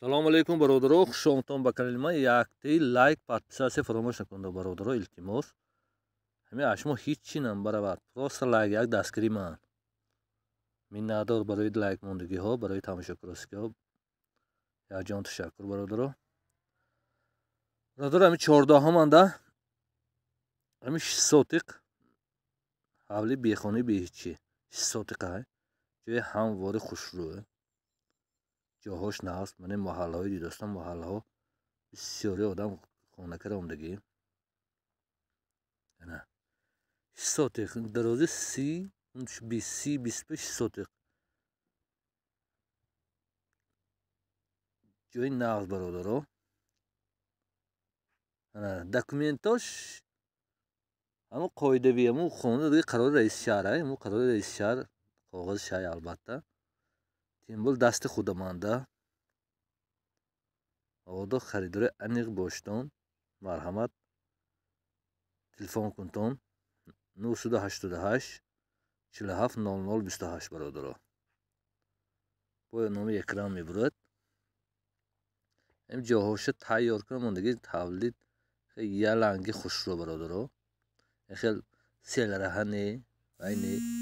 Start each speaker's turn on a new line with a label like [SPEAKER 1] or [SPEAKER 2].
[SPEAKER 1] Салому алейкум, бародаро, хуш омадтон ба канали ман. Якти лайк, подписаться фаромӯш накунед, бародаро, илтимос. Ҳамин аз шумо ҳеҷ чӣ намбаравад, просто лайк, як дастгири ман. Миннатдор барои лайк мондагиҳо, барои тамошокаросиҳо. Якҷон ташаккур, бародаро. Бародаро, ҳамин 14-ҳаманда ҳамин 6 сотиқ ҳавли, бехони, беҳичӣ, 6 сотиқа, ҷои ҳамвори хушрӯ, ҷоҳош наст. Ман маҳаллаҳои дидостам, маҳаллаҳо бисёри одам хона кара омдагӣ. 6 сотиқ, дарози 30, 30, 25 сотиқ, ҷои нағз, бародаро. Документош ҳамун қоидави, ҳамун хона қарори раиси шаҳр, ҳамун қарори раиси шаҳр, коғази шай, албатта. Тимбул дасти худаманда. Одо харидори аниқ боштон, марҳамат, телефон кунтон: 988 47 00 28. Бародаро, бо номи экран мебурад. Ин ҷоҳоша тайёр кунам, мондаги тавлид яланги хушрӯ, бародаро, хел селраҳа не, вай не.